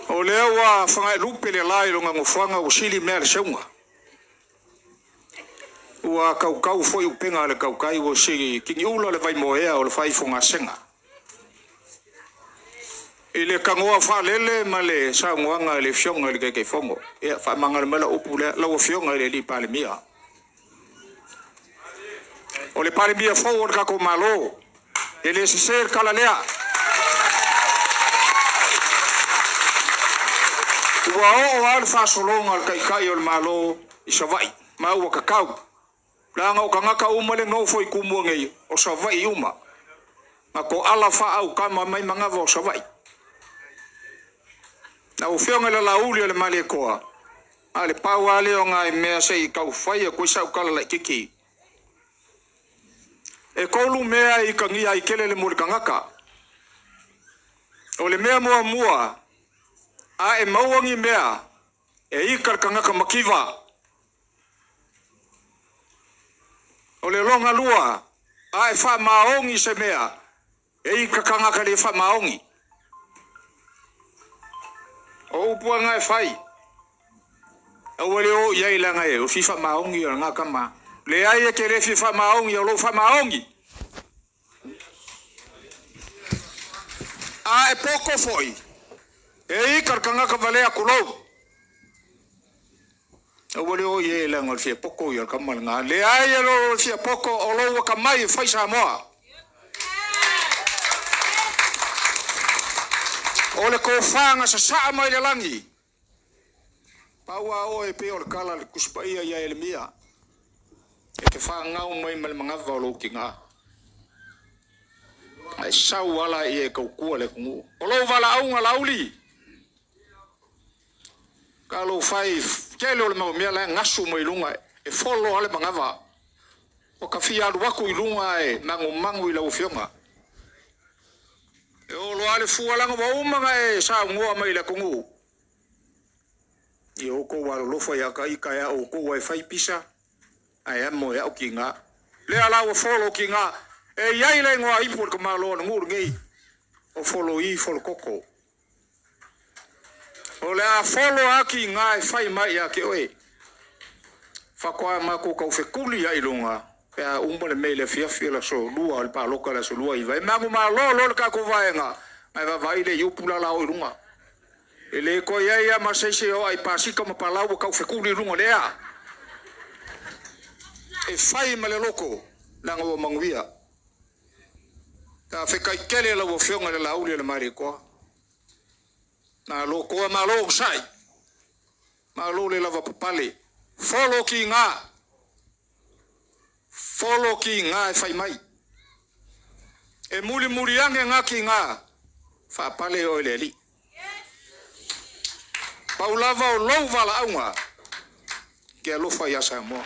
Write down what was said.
O lea ua fagaelupe le la i lona nofoaga ua sili mea le seuga. Ua kaukau foi upega a le kaukai ua sili kiniula le vaimoea o le faaifogasega. I le tanoa faalele ma le saunoaga i le Afioga i le Taitaifono, ia faamagalo mai lau upu lea, lau Afioga i le alii Palemia. O le Palemia fou o le tatou Malo, e le sese le tala lea. Ua oo lava le faasologa o le Taitai o le Malo i Savaii, ma ua tatau. Leaga o tagata uma le nofo i Tumua nei, o Savaii uma. Na toala faaautama mai manava o Savaii. Lau Afioga i le Laauli o le Malietoa, a le pau lava lea o nai mea se i tau fai atu ai sau tala laitiiti. E tolu mea e ikagia ai tele le mulikagata. O le mea muamua, a e maua ni mea, e ika le tagata mativa. O le lona lua, a e faamaoni se mea, e ika tagata le faamaoni. O upu lava na e fai, aua le o i ai leaga e o fia faamaoni o lena tama. Leai e te le fia faamaoni o lou faamaoni. A e poto foi, e ika le tagata valea tulou. Aua le o i ai leaga o le fia poto ia o le tama lena. Leai e le fia poto o lou atamai e fai Samoa. O le tofa na sasaa mai le lagi. Pau a oe pei o le tala a le Tusi Paia ia Ielemia, e te fanau mai ma le manava o lou tina, ae sau ala ia e tautua le atunuu. O lou valaauga Laauli, talofa e, tele o le mau mea la e gasu mai luga e folo lava le manava. Ua ta fia alu atu i luga ae magumagu i lau afioga. E olo lava le fua leaga ua uma ona e saunoa mai i le atunuu. Ia outou alolofa ia ta ita e a outou e fai pisa ae amo e au tiga. Lea la ua folo tiga. E i ai le igoa ipu o le tamaloa o le nuu lenei, o Foloi Folokoko. O le a folo a tiga e fai mai ia te oe. Faatoa matou tau fetuli ai i luga pe a uma le mea i le afiafi o le aso 2 o le palota i le aso 29. E manumalo loa le tatou vaega, ae vaavaai le i upu la la o i luga. E le toe i ai lava ma se isi e o ai pasika ma palau ua tau fetuli i luga o le ea. E fai ma le loto, leaga ua manuia. Tafetai tele lau Afioga i le Laauli o le Malietoa. Malo toa, malo onosai, malo le lavapapale. Folo tiga, folo tiga e fai mai. E mulimuli ane na tiga, faapale oe le Alii. Pau lava o lou valaauga, ke alofa ia Samoa.